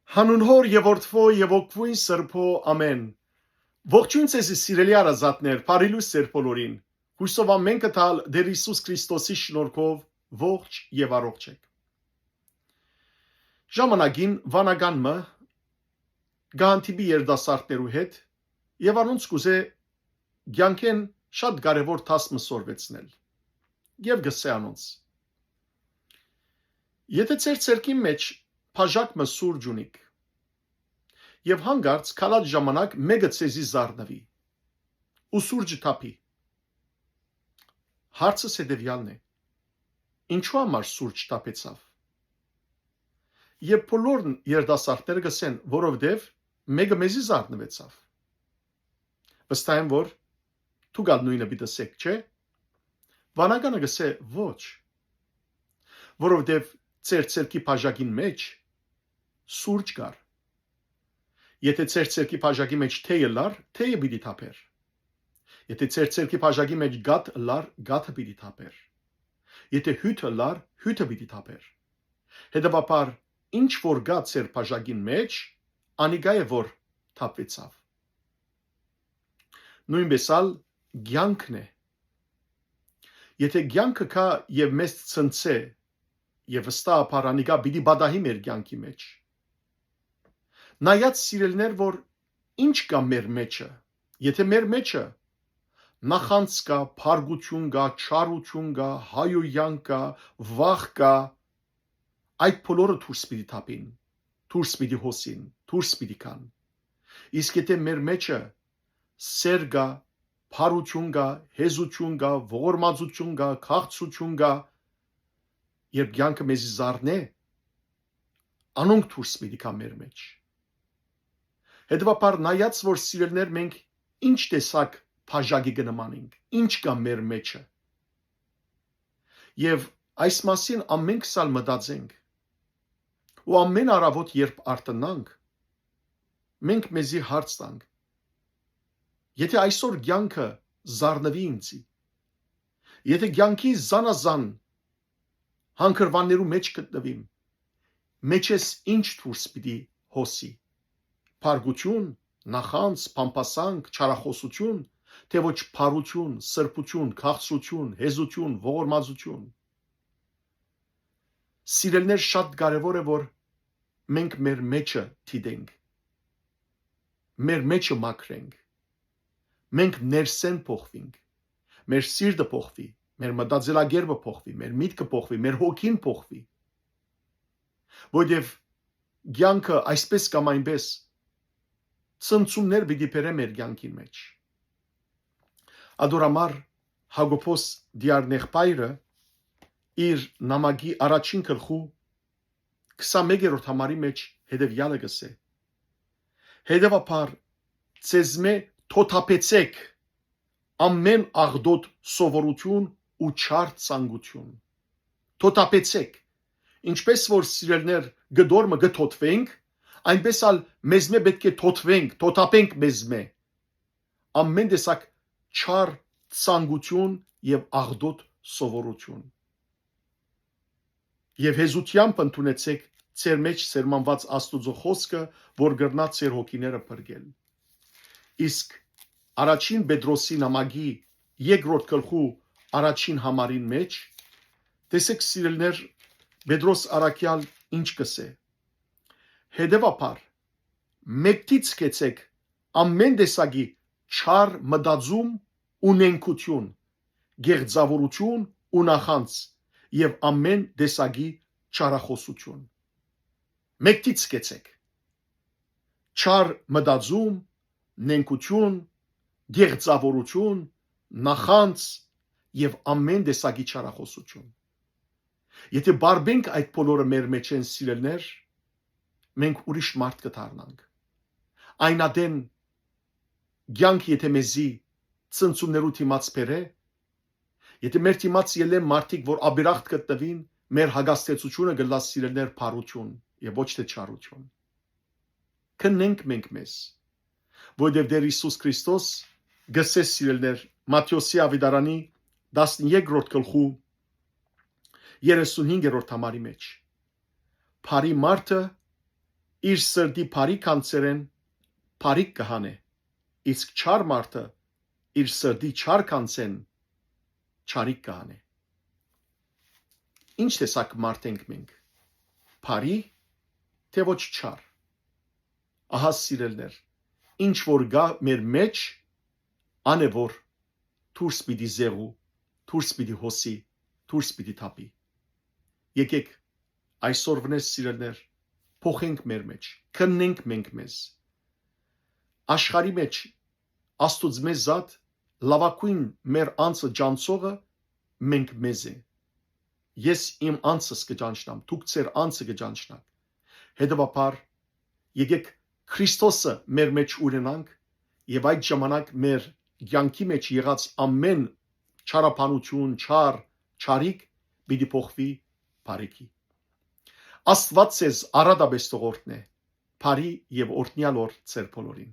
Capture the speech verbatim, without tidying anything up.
Հանուն Հօր եւ Որդւոյ եւ Հոգւոյն Սրբոյ, ամէն։ Ողջոյն ձեզի, սիրելի հարազատներ, բարի լոյս ձեր բոլորին։ Յուսով ամէնքը տալ Տէր Յիսուս Քրիստոսի շնորհքով ողջ եւ առողջ եք։ Ժամանակին վանական մը կը հանդիպի երիտասարդներու հետ եւ անոնց կ'ուզէ կեանքէն շատ կարեւոր դաս մը սորվեցնել։ Եւ կ'ըսէ անոնց. «Եթէ ձեր ձեռքին մէջ բաժակ մը սուրճ ունիք, եւ հանկարծ քալած ժամանակ մէկը ձեզի զարնուի ու սուրճը թափի»։ Հարցս հետեւեալն է. ինչու համար սուրճ թափեցաւ։ Եւ բոլոր երիտասարդները կ'ըսեն, որովհետեւ մէկը մեզի զարնուեցաւ։ Վստահ եմ, որ դուք ալ նոյնը պիտի ըսէք, չէ՞։ Վանականը կ'ըսէ. «Ոչ, որովհետեւ ձեր ձեռքի բաժակին մէջ սուրճ կար։ Եթէ ձեր ձեռքի բաժակի մէջ թեյ ըլլար, թեյը պիտի թափէր։ Եթէ ձեր ձեռքի բաժակի մէջ կաթ ըլլար, կաթը պիտի թափէր։ Եթէ հիւթ ըլլար, հիւթը պիտի թափէր։ Հետեւաբար, ինչ որ կայ ձեր բաժակին մէջ, անիկա է որ թափուեցաւ»։ Նոյնպէս ալ կեանքն է։ Եթէ կեանքը գայ եւ մեզ ցնցէ, եւ վստահաբար անիկա պիտի պատահի մեր կեանքի մէջ, նայած, սիրելիներ, որ ինչ կայ մեր մէջը, եթէ մեր մէջը նախանձ կայ, փառկութիւն կայ, չարութիւն կայ, հայոյանք կայ, վախ կայ, այդ բոլորը դուրս պիտի թափին, դուրս պիտի հոսին, դուրս պիտի գան։ Իսկ եթէ մեր մէջը սէր կայ, փառութիւն կայ, հեզութիւն կայ, ողորմածութիւն կայ, քաղցրութիւն կայ, երբ կեանքը մեզի զարնէ, անոնք դուրս պիտի գան մեր մէջ։ Հետեւաբար, նայած որ, սիրելիներ, մենք ինչ տեսակ բաժակի կը նմանենք, ինչ կայ մեր մէջը, եւ այս մասին ամէնքս ալ մտածենք, ու ամէն առաւօտ երբ արթնանք, մենք մեզի հարց տանք. եթէ այսօր կեանքը զարնուի ինձի, եթէ կեանքի զանազան հանգրուաններու մէջ գտնուիմ, մէջէս ինչ դուրս պիտի հոսի։ Փառկութիւն, նախանձ, բամբասանք, չարախօսութիւն, թէ ոչ փառութիւն, սրբութիւն, քաղցրութիւն, հեզութիւն, ողորմածութիւն։ Սիրելիներ, շատ կարեւոր է որ մենք մեր մէջը դիտենք, մեր մէջը մաքրենք, մենք ներսէն փոխուինք, մեր սիրտը փոխուի, մեր մտածելակերպը փոխուի, մեր միտքը փոխուի, մեր հոգին փոխուի, որովհետեւ կեանքը այսպես կամ այնպես ցնցումներ պիտի բերէ մեր կեանքին մէջ։ Ատոր համար Յակոբոս Դիարնեղբայրը իր նամակի առաջին գլխու քսանմեկերորդ համարի մէջ հետեւեալը կ'ըսէ. «Հետեւաբար, ձեզմէ թոթափեցէք ամէն աղտոտ սովորութիւն ու չար ցանկութիւն։ Թոթափեցէք, ինչպես որ, սիրելիներ, կտոր մը կը թոթվենք, այնպես ալ մեզմէ պէտք է թոթվենք, թոթափենք մեզմէ ամէն տեսակ չար ցանկութիւն եւ աղտոտ սովորութիւն։ Եւ հեզութեամբ ընդունեցէք ձեր մէջ սերմանուած Աստուծոյ խօսքը, որ կրնայ ձեր հոգիները փրկել»։ Իսկ առաջին Պետրոսի նամակի երկրորդ գլխու առաջին համարին մէջ, տեսէք, սիրելիներ, Պետրոս առաքեալ ինչ կ'ըսէ. «Հետեւաբար, մեկդի ձգեցէք ամէն տեսակի չար մտածում ու նենգութիւն, գեղձաւորութիւն ու նախանձ եւ ամէն տեսակի չարախօսութիւն»։ Մեկդի ձգեցէք չար մտածում, նենգութիւն, գեղձաւորութիւն, նախանձ եւ ամէն տեսակի չարախօսութիւն։ Եթէ բարբենք այդ բոլորը մեր մէջէն, սիրելիներ, մենք ուրիշ մարդ կը դառնանք։ Այն ատեն կեանքը եթէ մեզի ցնցումներու դիմաց բերէ, եթէ մեր դիմաց ելլեն մարդիկ, որ աբերախտ գտնուին, մեր հակազդեցությունը կ'ըլլայ, սիրելիներ, բարութիւն եւ ոչ թէ չարութիւն։ Քննենք մենք մեզ, որովհետեւ Տէր Յիսուս Քրիստոս կ'ըսէ, սիրելիներ, Մատթէոսի աւետարանի տասներկրորդ գլխու երեսունհինգերորդ համարի մէջ. «Բարի մարդը իր սրտի բարի գանձերէն բարիք կը հանէ, իսկ չար մարդը իր սրտի չար գանձէն չարիք կը հանէ։ Ինչ տեսակ մարդ ենք մենք, բարի, թէ ոչ չար։ Ահա, սիրելիներ, ինչ որ կայ մեր մէջ, ան է որ դուրս պիտի զեղու, դուրս պիտի հոսի, դուրս պիտի թափի։ Եկէք այսօր վնես, սիրելիներ, փոխենք մեր մէջ, քննենք մենք մեզ։ Աշխարհի մէջ Աստուծմէ զատ լաւագոյն մեր անձը ճանչցողը մենք մեզ է։ Ես իմ անձս կը ճանչնամ, դուք ձեր անձը կը ճանչնաք։ Հետեւաբար, եկէք Քրիստոսը մեր մէջ ունենանք եւ այդ ժամանակ մեր կեանքի մէջ եղած ամէն չարաբանութիւն, չար, չարիք պիտի փոխուի բարիքի։ Աստուած ձեզ առատապէս թող օրհնէ։ Բարի եւ օրհնեալ օր ձեր բոլորին։